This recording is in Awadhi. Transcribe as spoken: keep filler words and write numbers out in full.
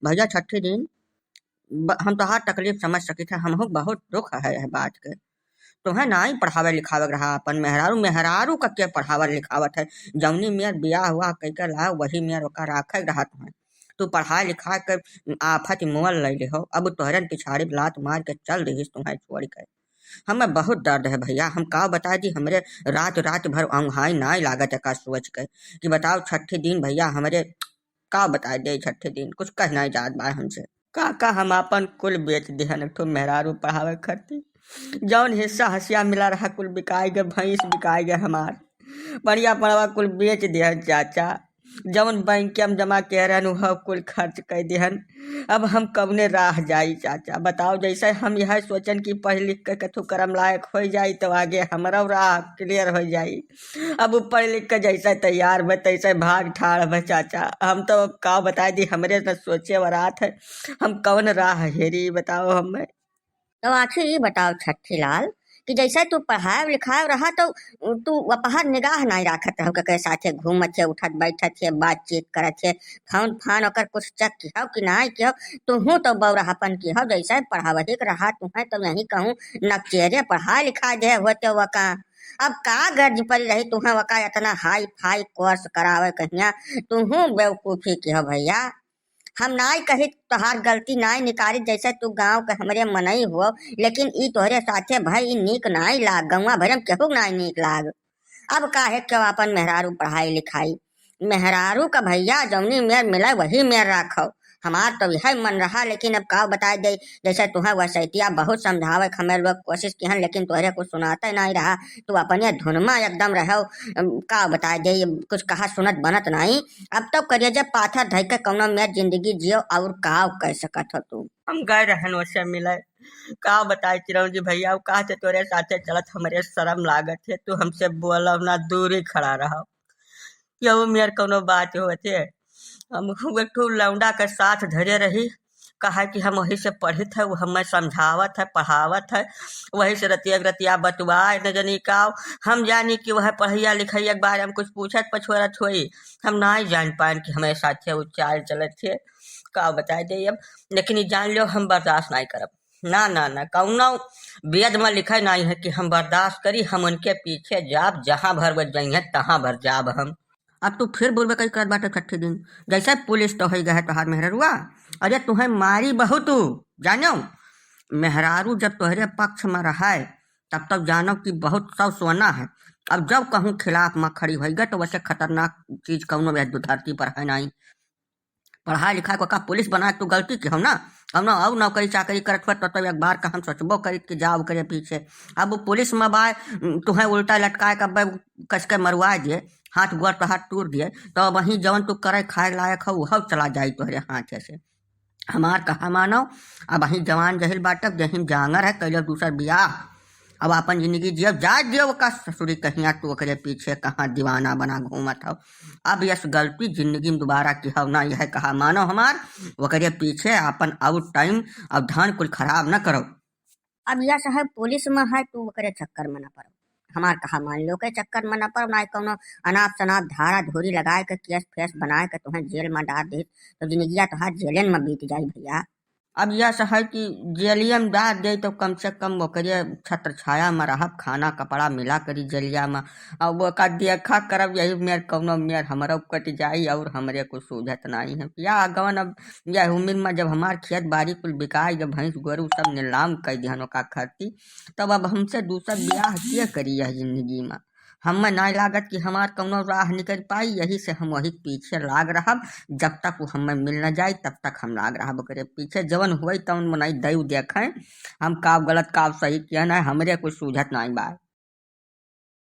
भैया छठी दिन ब-, हम तोहार तकलीफ समझ सकित है, हमहू बहुत दुख है यह बात के। तोहे नाई पढ़ावे लिखावे के रहा, अपन मेहरारू, मेहरारू का के पढ़ावत लिखावत है? जौनी मेर बियाह हुआ कइके ला, वही मेर ओका राखे के रहा तोहे। तू पढ़ाए लिखाए के आफत मोल ले लिहो, अब तोहरन पिछाड़ी लात मार के चल दिहिस तोहे छोड़ के। हमें बहुत दर्द है भैया, हम का बताए दी, हमरे रात रात भर औंघाई नाई लागत है का सोच के कि बताओ छठी दिन भैया हमरे का बताए दे, छठे दिन कुछ कहना ही जात बा हमसे। का का हम आपन कुल बेच दिहन, एक ठो मेहरारू पढ़ावे खातिर। जौन हिस्सा हसिया मिला रहा, कुल बिकाई गए, भैंस बिकाई गए हमार, बढ़िया पड़वा कुल बेच दिहन चाचा। जौन बैंक के हम जमा किए रहन, वह कुल खर्च कर दिहन। अब हम कवने राह जाई चाचा, बताओ। जैसे हम यह सोचन कि पढ़ लिख के कथू करम लायक हो जाई, तो आगे हमारा राह क्लियर हो जाई। अब उ पढ़ लिख के जैसे तैयार भे, तैसे भाग ठाड़ भे चाचा। हम तो अब का बताए दी, हमरे न सोचे वरात है, हम कौन राह हेरी, बताओ हमें। तो आखिर ई बताओ छठी लाल कि जैसे तू पढ़ाए लिखाए रहा, तो तू अपहर निगाह नाई राखत रहो, के साथे घूमत है, उठत बैठत है, बातचीत करत है, फोन फान ओकर कुछ चेक किहो कि नाई किहो? तुहू तो बौराहपन किहो, जैसे पढ़ावही के रहा तुहे तो यही कहूँ नकचेरे पढ़ाए लिखाए दे होते वका। अब का गर्ज पड़ी रही तुहे वका इतना हाई फाई कोर्स करावे कहिया, तुहू बेवकूफी किहो भैया। हम नाई कही तोहार गलती नाई निकाली, जैसे तू गाँव के हमरे मनई हो, लेकिन ई तोहरे साथे भई ई नीक नाई लाग, गौवा भरे में केहू नाई नीक लाग। अब काहे क्यों आपन मेहरारू पढ़ाई लिखाई? मेहरारू का भैया जौनी मेर मिले वही मेर राखो। हमार तो यह मन रहा, लेकिन अब का बताए दे, जैसे तुहे वसैतिया बहुत समझावे के हमें लोग कोशिश किहन, लेकिन तोहरे कुछ सुनाते नाई रहा। तू अपने धुन में एकदम रहो, अम, का बताए दे, कुछ कहा सुनत बनत नाई। अब तो करेजे पाथर धइ के कौनो मेर जिंदगी जियो, और का कह सकत हो तू? हम गए रहन वसे मिले, का बताए चिरौंजी भैया, अब कहा से तोरे साथे चलत हमरे शर्म लागत है, तू हमसे बोलो ना, दूरी खड़ा रहो। केहू मेर कौनो बात होत है। हम एक ठो लौंडा के साथ धरे रही, कहा कि हम वही से पढ़ित है, वो हमें समझावत है, पढ़ावत है, वही से रतिया के रतिया बतुआए न जनी का। हम जानी कि वह पढ़ैया लिखैया के बारे में कुछ पूछत पछोरत होई, हम नाई जान पाएन कि हमें साथे वो चाल चलत है। का बताए दे अब, लेकिन ई जान लो हम बर्दाश्त नाई करब। ना, ना, ना, कौनो वेद में लिखे नाई है कि हम बर्दाश्त करी, हम उनके पीछे जाब, जहाँ भर वो जइहें, तहाँ भर जाब हम। अब तू फिर बुरबकई करत बाटे छठी दिन, जैसे पुलिस तो होई गए तोहार मेहररुआ। अरे तुहे मारी बहुत, जानो, मेहरारू जब तोहरे पक्ष में रहे, तब तक जानो कि बहुत सौ सोना है। अब जब कहूँ खिलाफ में खड़ी होई गए, तो वैसे खतरनाक चीज कौनो यह धरती पर है नाई। पढ़ाई लिखाई को का पुलिस बनाए, तू गलती की हो ना, कौनो और नौकरी चाकरी करत हुआ तो, तो एक बार का हम सोचबो करित कि जाओ ओकरे पीछे। अब वो पुलिस में बाय, तुहे उल्टा लटकाए के अब कस के मरवा दिए, हाथ गोड़ तो हाथ तोड़ दिए, तो अब वहीं जवन तू करे खाए लायक हो, वह चला जाई तोहरे हाथ से। हमार कहा मानो, अब वहीं जवान जहिल बाटब, जहिन जांगर है, कैलो दूसर बियाह, अब आपन जिंदगी जियब, जा दियो ओका ससुरी कहिया, तू ओकरे पीछे कहाँ दीवाना बना घूमत हो। अब यस गलती जिंदगी में दोबारा की हो ना, यह कहा मानो हमार, ओकरे पीछे आपन आउट टाइम, अब धन कुल खराब न करो। अब यस है पुलिस में है, तू ओकरे चक्कर में न पड़ो, हमार कहा मान लो के चक्कर में न पड़ो, ना कौनो अनाप शनाप धारा धूरी लगाए के केस फेस बनाए के तुहें जेल में डाल दे, तो जिंदगिया तोहार जेलन में बीत जाई भैया। अब यस है कि जेलिया में डाल दे तो कम से कम ओकरे छत्र छाया में रहब, खाना कपड़ा मिला करी जेलिया में। अब ओका देखा करब, यही मेर कौनो मेर हमरो कट जाई और हमरे कुछ सूझत नाई है। या गवन अब यह उम्र में जब हमार खेत बाड़ी कुल बिकाई, जब भैंस गोरू सब नीलाम कर दिहन ओका खरती, तब अब हमसे दूसर बियाह के करी यह जिंदगी में। हमें नाई लागत कि हमार कौनो राह निकल पाई, यही से हम वही पीछे लाग रहब, जब तक वो हमें मिल न जाई, तब तक हम लाग रहब ओकरे पीछे। जवन हुई तवन मनई दई देखें, हम का गलत का सही किया ना, हमरे कुछ सूझत नाई बा।